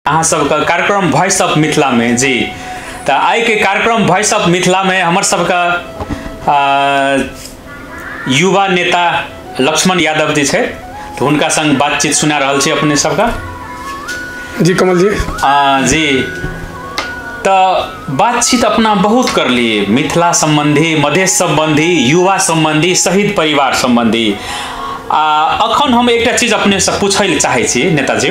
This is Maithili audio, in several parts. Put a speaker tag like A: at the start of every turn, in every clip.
A: अहाँ सबके कार्यक्रम वॉइस ऑफ मिथिला में। जी तऽ आइ के कार्यक्रम वॉइस ऑफ मिथिला में हमर सबके युवा नेता लक्ष्मण यादव जी छै, तऽ हुनका संग बातचीत सुना रहल छी अपने सबके।
B: जी कमल जी।
A: जी तऽ बातचीत अपना बहुत करलिए मिथिला संबंधी, मधेश संबंधी, युवा संबंधी, शहीद परिवार संबंधी। आ अखन हम एकटा चीज अपने से पूछै लए चाहै छी नेताजी,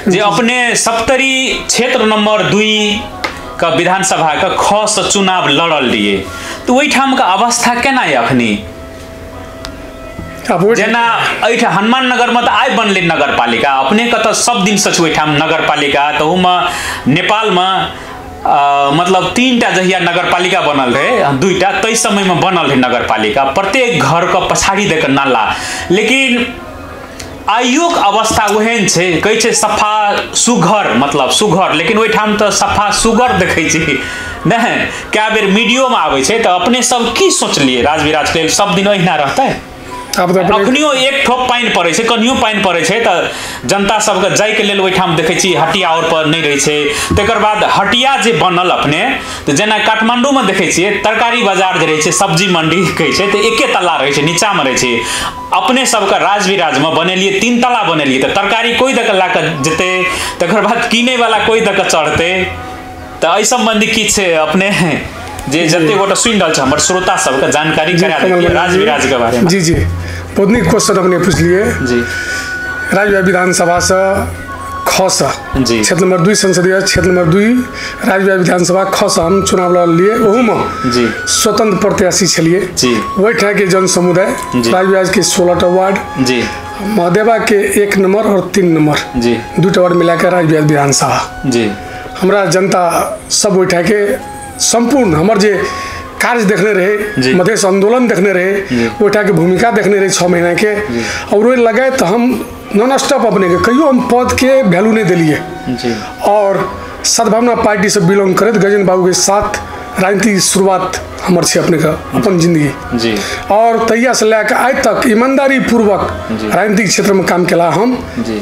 A: जे अपने सप्तरी क्षेत्र नंबर 2 का विधानसभा के ख से चुनाव लड़ल रहिए, तो ओहिठाम के अवस्था केना है अखनी? जेना एहिठाम हनुमान नगर में तो आइ बनलै नगर पालिका, अपने के तो सब दिन से ओहिठाम नगर पालिका, तहूमे नेपाल में मतलब 3टा जहिया नगर पालिका बनल रहे, 2टा तै समय में बनल रहे नगर पालिका, प्रत्येक घर के पछाड़ी दे के नाला। लेकिन आइयोक अवस्था ओहन छै, कहै छै सफा सुघर, मतलब सुघर, लेकिन ओहिठाम तऽ सफा सुगर देखै छी नहि। कए बेर मीडियो में आबै छै, तऽ अपने सब की सोचलिए राजविराज के लेल सब दिन अहिना रहतै? अखनियो एक ठोप पानि पड़ै छै, कनियो पानि पड़ै छै तऽ जनता सबके जाइके लेल ओहिठाम देखै छी हटिया और पर नहि रहै छै। तकर बाद हटिया जे बनल अपने, तऽ जेना काठमांडूमे देखै छियै तरकारी बाजार जे रहै छै, सब्जी मंडी कहै छै, तऽ एके तल्ला रहै छै, नीचामे रहै छै। अपने सबके राजविराजमे बनेलियै 3 तल्ला बनेलियै, तऽ तरकारी कोइ दऽ कऽ लए कऽ जेतै, तकर बाद कीनैवला कोइ दऽ कऽ चढ़तै। तऽ एहि सम्बन्धी किछु अपने जे जते गोटा सुनि रहल छै हमर श्रोता सबके जानकारी करा दियै राजविराज के बारे में।
B: जी जी, बहुत नीक क्वेश्चन अपने पुछलिए।
A: जी
B: राजविराज विधानसभा से ख से क्षेत्र नंबर 2 संसदीय क्षेत्र नंबर 2 राजविराज विधानसभा ख से हम चुनाव लड़लिए, ओहूमे
A: जी
B: स्वतंत्र प्रत्याशी छलिए।
A: जी
B: ओहिठाम के जन समुदाय राजविराज के 16टा वार्ड,
A: जी
B: महदेवा के 1 नंबर और 3 नंबर,
A: जी
B: 2टा वार्ड मिलाकर राजविराज विधानसभा।
A: जी
B: हमरा जनता सब ओहिठाम के संपूर्ण हमर जे कार्य देखने रहे, मधेश आंदोलन देखने रहे, ओहिठाम के भूमिका देखने रहे 6 महीना के, और ओहि लगाए तो हम नॉन स्टॉप अपने के कहियो हम पद के वैल्यू नहीं दिलिए। और सद्भावना पार्टी से बिलोंग करैत गजेन्द्र बाबू के साथ राजनीति शुरुआत हमर छै अपने के अपन जिंदगी।
A: जी
B: और तहिया से लए कऽ आइ तक ईमानदारी पूर्वक राजनीतिक क्षेत्र में काम केला हम।
A: जी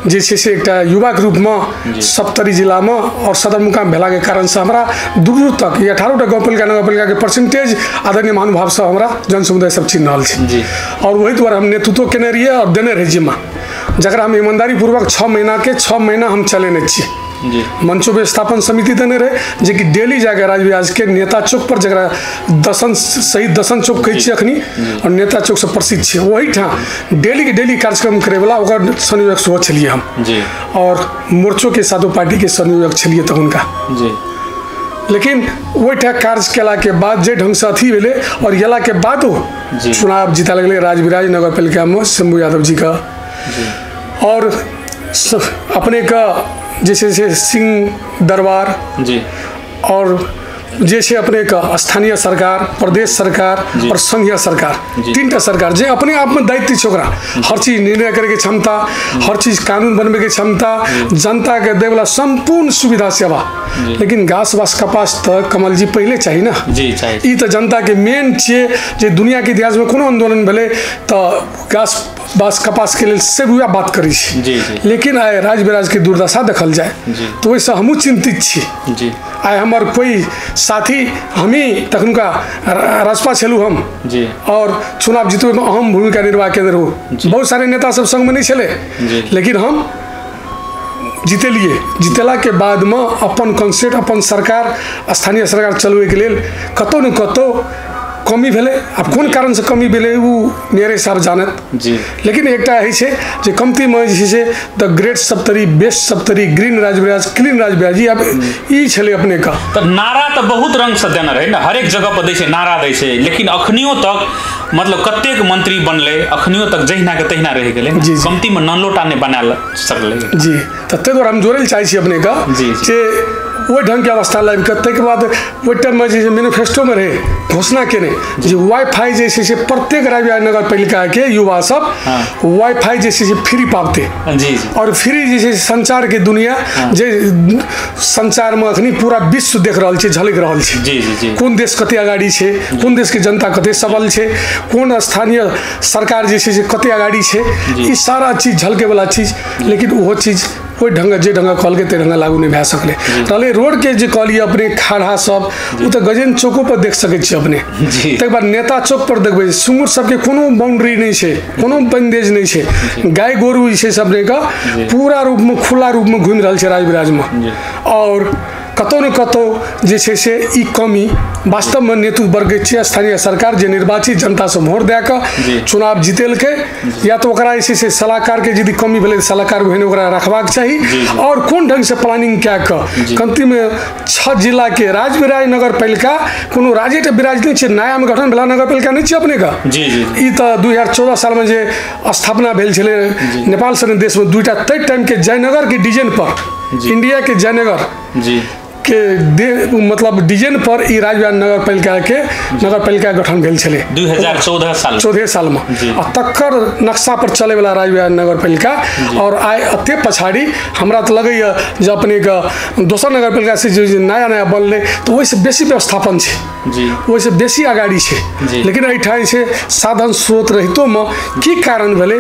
B: जे छै से एकटा युवाके रूपमे सप्तरी जिलामे और सदरमुकाम भेलाके कारणसँ हमरा दूर दूर तक ई 18टा गाउँपालिका नगरपालिकाके परसेंटेज आदरणीय महानुभाव सब हमरा जन समुदाय सब चिन्ह रहल छै।
A: जी
B: और वही दुआरे हम नेतृत्व केने रहियै और देने रही जिम्मा, जकरा हम ईमानदारी पूर्वक 6 महीना के 6 महीना हम चलेने छी।
A: जी
B: मंचो व्यवस्थापन समिति देने रहे, जे कि डेली जाके राजविराज के नेता चौक पर, जकरा दसन शहीद दसन चौक कहै छियै अखनी, और नेता चौक से प्रसिद्ध छै, ओहिठाम डेली के डेली कार्यक्रम करैवला ओकर संयोजक सेहो छलियै हम।
A: जी
B: और मोर्चो के सातो पार्टी के संयोजक छलियै तखुनका।
A: जी
B: लेकिन ओहिठाम कार्य केला के बाद जे ढंग से अथी भेलै और गेला के बादो चुनाव जीता लगलै राजविराज नगरपालिका में शंभू यादव जी का। और अपने का जे छै से सिंह दरबार
A: जी
B: और जे छै अपने का स्थानीय सरकार, प्रदेश सरकार और संघीय सरकार, 3टा सरकार जे अपने आप में दायित्व छै ओकरा हर चीज निर्णय करैके क्षमता, हर चीज कानून बनबैके क्षमता, जनता के दैवला संपूर्ण सुविधा सेवा। लेकिन घास बास कपास तऽ कमल जी पहिले चाही ना।
A: जी चाही।
B: ई तऽ जनता के मेन छियै जे दुनिया के इतिहास में कोनो आंदोलन भेलै तऽ घास बास कपास के लेल सब वएह बात करै छै।
A: जी जी
B: लेकिन आइ राजविराज के दुर्दशा देखल जाय तऽ ओहिसँ हमहूँ चिन्तित छी।
A: जी
B: आइ हमर कोई साथी, हमी तखनुका राजपा छलहुँ हम।
A: जी
B: और चुनाव जीतबैमे अहम भूमिका निर्वाह केने रहू, बहुत सारे नेता सब संगमे नहि छलै, लेकिन हम जीतेलिए। जीतेला के बादमे अपन कॉन्सेप्ट, अपन सरकार, स्थानीय सरकार चलबैके लेल कतहु ने कतहु कमी भेलै। आब कोन कारणसँ कमी भेलै ओ मेरे साहब जानत।
A: जी
B: लेकिन एकटा होइ छै जे कमतीमे जे छै से the great Saptari, best Saptari, green Rajbiraj, clean Rajbiraj, ई आब ई छलै अपने का।
A: तऽ नारा तऽ बहुत रंगसँ देने रहै ने, हरेक जगह पर दै छै, नारा दै छै, लेकिन अखनियो तक मतलब कतेक मंत्री बनलै अखनियो तक जहिना के तहिना रहि गेलै।
B: जी
A: कमतीमे नलोटा नहि बना सकलै।
B: जी तऽ ताहि दुआरे हम जोड़ै लए चाहै छी अपने का जे ओहि ढंगके अवस्था लाबि कऽ ताहिके बाद ओहि टाइममे जे मैनिफेस्टोमे रहै घोषणा केने जे वाईफाई जे छै से प्रत्येक राजविराज नगरपालिकाके युवा सब वाईफाई जे छै से फ्री पाबतै।
A: जी
B: और फ्री जे छै संचारके दुनिया, जे संचारमे अखनी पूरा विश्व देख रहल छै, झलकि रहल छै।
A: जी जी जी
B: कोन देश कते अगाडि छै, कोन देशके जनता कते सबल छै, कोन स्थानीय सरकार जे छै से कते अगाडि छै, ई सारा चीज झलकेवला चीज। लेकिन ओहो चीज ओहि ढङ्ग जे ढङ्ग कहलकै ताहि ढङ्ग लागू नहि भए सकलै। रहलै रोडके जे कहलियै अपने खाड़ा सब, ओ तऽ गजेन्द्र चौको पर देख सकै छियै अपने, तकर बाद नेता चौक पर देखबै सुँगुर सबके कोनो बाउंड्री नहि छै, कोनो बन्देज नहि छै, गाय गोरु जे छै अपनेके पूरा रूपमे खुला रूपमे घुमि रहल छै राजविराजमे। और कतौ ने कतौ जे छै से ई कमी वास्तवमे नेतृत्व वर्ग छियै, स्थानीय सरकार जे निर्वाचित जनतासँ वोट दए कऽ चुनाव जीतेलकै, या तऽ ओकरा जे छै से सलाहकारके यदि कमी भेलै तऽ सलाहकार ओहने ओकरा रखबाक चाही। और कोन ढङ्गसँ प्लानिंग कए कऽ कमतीमे 6 जिलाके राजविराज नगरपालिका कोनो राजेटा विराज नहि छै, नयामे गठन भेला नगरपालिका नहि छै अपनेके। ई तऽ 2014 सालमे जे स्थापना भेल छलै नेपाल सन देशमे 2टा ताहि टाइमके जयनगरके डिजाइन पर, इंडियाके जयनगर के मतलब डिजाइन पर ई राजविराज नगरपालिकाके नगरपालिका गठन भेल छलै
A: 2014 साल
B: 14 सालमे। आ तकर नक्शा पर चलैवला राजविराज नगरपालिका और आइ एते पछाड़ी हमरा तऽ लगैए जे अपनेके दोसर नगरपालिका से जे नया नया बनलै तऽ ओहिसँ बेसी व्यवस्थापन छै, ओहिसँ बेसी अगाडि छै, लेकिन एहिठाम छै साधन स्रोत रहितोमे की कारण भेलै,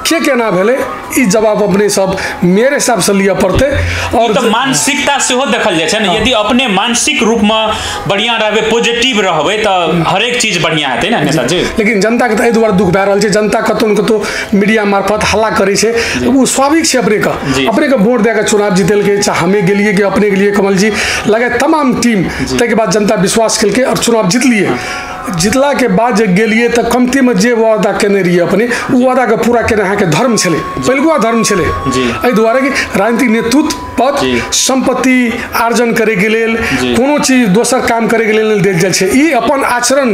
B: के केना भेलै, ई जवाब अपने सब मेरे हिसाबसँ लिअ पड़तै।
A: और तऽ मानसिकता सेहो देखल जाइ छै ने, यदि अपने मानसिक रूपमे बढ़िआँ रहबै, पॉजिटिव रहबै तऽ हरेक चीज बढ़िआँ हेतै ने नेताजी।
B: लेकिन जनताके तऽ एहि दुआरे दुख भए रहल छै, जनता कतौ ने कतौ मीडिया मार्फत हल्ला करै छै, ओ स्वाभाविक छै। अपनेके अपनेके वोट दए कऽ चुनाव जीतेलकै, चाहे हमे गेलियै कि अपने गेलियै कमल जी लगे तमाम टीम, ताहिके बाद जनता विश्वास केलकै और चुनाव जीतलियै। जीतलाके बाद जे गेलियै तऽ कमतीमे जे वादा केने रहियै अपने, ओ वादाके पूरा केने अहाँके धर्म छलै, पहिलुका धर्म छलै। एहि दुआरे कि राजनीतिक नेतृत्व पद सम्पत्ति आर्जन करैके लेल कोनो चीज दोसर काम करैके लेल नहि देल जाइ छै। ई अपन आचरण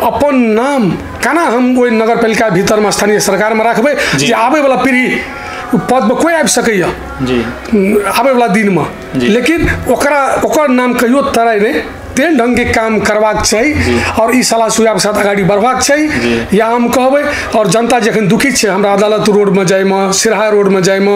B: अपन नाम केना हम ओहि नगरपालिका भीतरमे स्थानीय सरकारमे राखबै जे आबैवला पीढ़ी पदमे कोइ आबि सकैए आबैवला दिनमे, लेकिन ओकरा ओकर नाम कहियो तराइ नहि, तेहन ढङ्गके काम करबाक चाही और ई सलाह सुझावके साथ अगाडि बढ़बाक चाही, या हम कहबै। और जनता जखन दुखित छै, हमरा अदालत रोडमे जाइमे, सिरहा रोडमे जाइमे,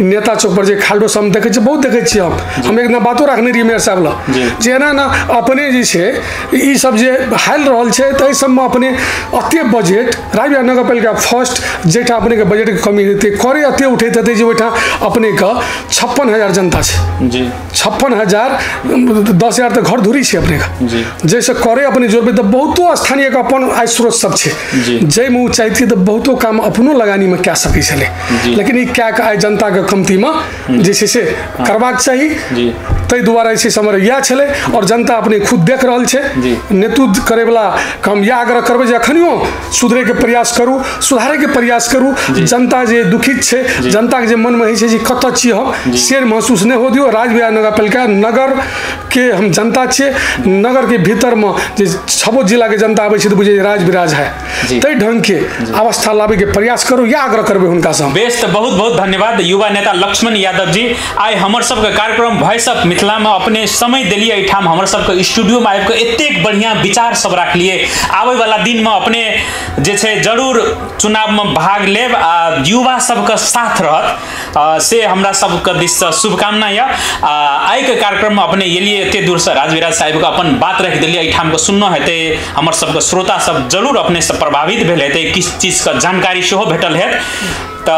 B: नेता चौक पर जे खाल्डो सब हम देखै छियै, बहुत देखै छियै। हम एक दिना बातो राखने रहियै मेयर साहब लग जे एना ने अपने जे छै ई सब जे हालि रहल छै तऽ एहि सबमे अपने एते बजट राजविराज नगरपालिका फर्स्ट जाहिठाम अपनेके बजटके कमी हेतै, करे एते उठैत हेतै जे ओहिठाम अपनेके 56,000 जनता छै, 56,000 10,000 तऽ घर धूरी छै अपनेके, जैसे करे अपने जोड़बै तऽ बहुतो स्थानीयके अपन आय स्रोत सब छै, जाहिमे ओ चाहतियै तऽ बहुतो काम अपनो लगानीमे कए सकै छलै, लेकिन ई कए कऽ आइ जनताके कमतीमे जे छै से करबाक चाही। ताहि दुआरे जे छै हमर इएह छलै और जनता अपने खुद देख रहल छै। नेतृत्व करैवला हम इएह आग्रह करबै जे एखनियो सुधरैके प्रयास करू, सुधारैके प्रयास करू। जनता जे दुखित छै, जनताके जे मनमे होइ छै जे कतऽ छी हम, से महसूस नहि हो दियौ। राजविराज नगरपालिका नगरके हम जनता छियै, नगरके भीतरमे जे 6 जिलाके जनता आबै छै तऽ बुझै राजविराज है, ताहि ढङ्गके अवस्था लाबैके प्रयास करू, इएह आग्रह करबै हुनकासँ।
A: बेस, तऽ बहुत बहुत धन्यवाद युवा नेता लक्ष्मण यादव जी। आइ हमर सबके कार्यक्रम वॉइस ऑफ मिथिलामे अपने समय देलियै, एहिठाम हमर सबके स्टूडियोमे आबि कऽ एतेक बढ़िआँ विचार सब राखलियै। आबैवला दिनमे अपने जे छै जरूर चुनावमे भाग लेब आ युवा सबके साथ रहत, से हमरा सबके दिससँ शुभकामना यऽ। आ आइके कार्यक्रममे अपने एलियै एते दूरसँ, राजविराज साहिबके अपन बात राखि देलियै, एहिठामके सुनना हेतै, हमर सबके श्रोता सब जरूर अपनेसँ प्रभावित भेल हेतै, किछु चीजके जानकारी सेहो भेटल हैत। तऽ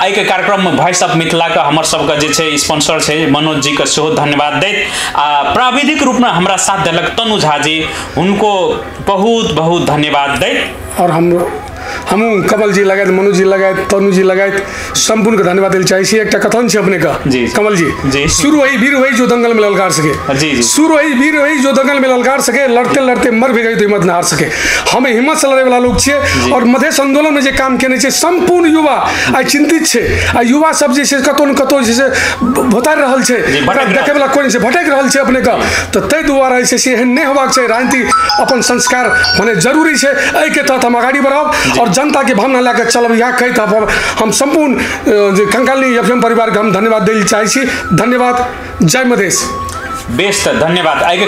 A: आइके कार्यक्रममे वॉइस ऑफ मिथिलाके हमर सबके जे छै स्पॉन्सर छै मनोज जीके सेहो धन्यवाद दैत, आ प्राविधिक रूपमे हमरा साथ देलक तनु झा जी, हुनको बहुत बहुत धन्यवाद दैत।
B: और हमहूँ कमल जी लगायत, मनोज जी लगायत, तनु जी लगायत सम्पूर्ण के धन्यवाद दै चाहै छी। एकटा कथन छै अपने का कमल जी, शुरू वही वीर वही जो दंगल में ललकार सके, शुरू वही वीर वही जो दंगल में ललकार सके, लड़ते लड़ते मर भी गई तो हिम्मत न हार सके। हम हिम्मत से लड़े वाला लोग छियै और मधेश आंदोलन में जे काम केने छै सम्पूर्ण युवा आइ चिंतित छै। आ युवा सब जे छै कतौ न कतौ जे छै भोतारि रहल छै, देखै वाला कोइ नहि छै, भटकि रहल छै अपने के। तऽ ताहि दुआरे जे छै एहन नहि होबाक चाही। राजनीति अपन संस्कार होने जरूरी छै, एहिके तहत हम अगाडि बढ़ब और जनता के भावना लए कऽ चलब। इएह कहैत हम सम्पूर्ण जे कंकाली एफएम परिवारके हम धन्यवाद दै लए चाहै छी। धन्यवाद, जय मधेश।
A: बेस, तऽ धन्यवाद। आइके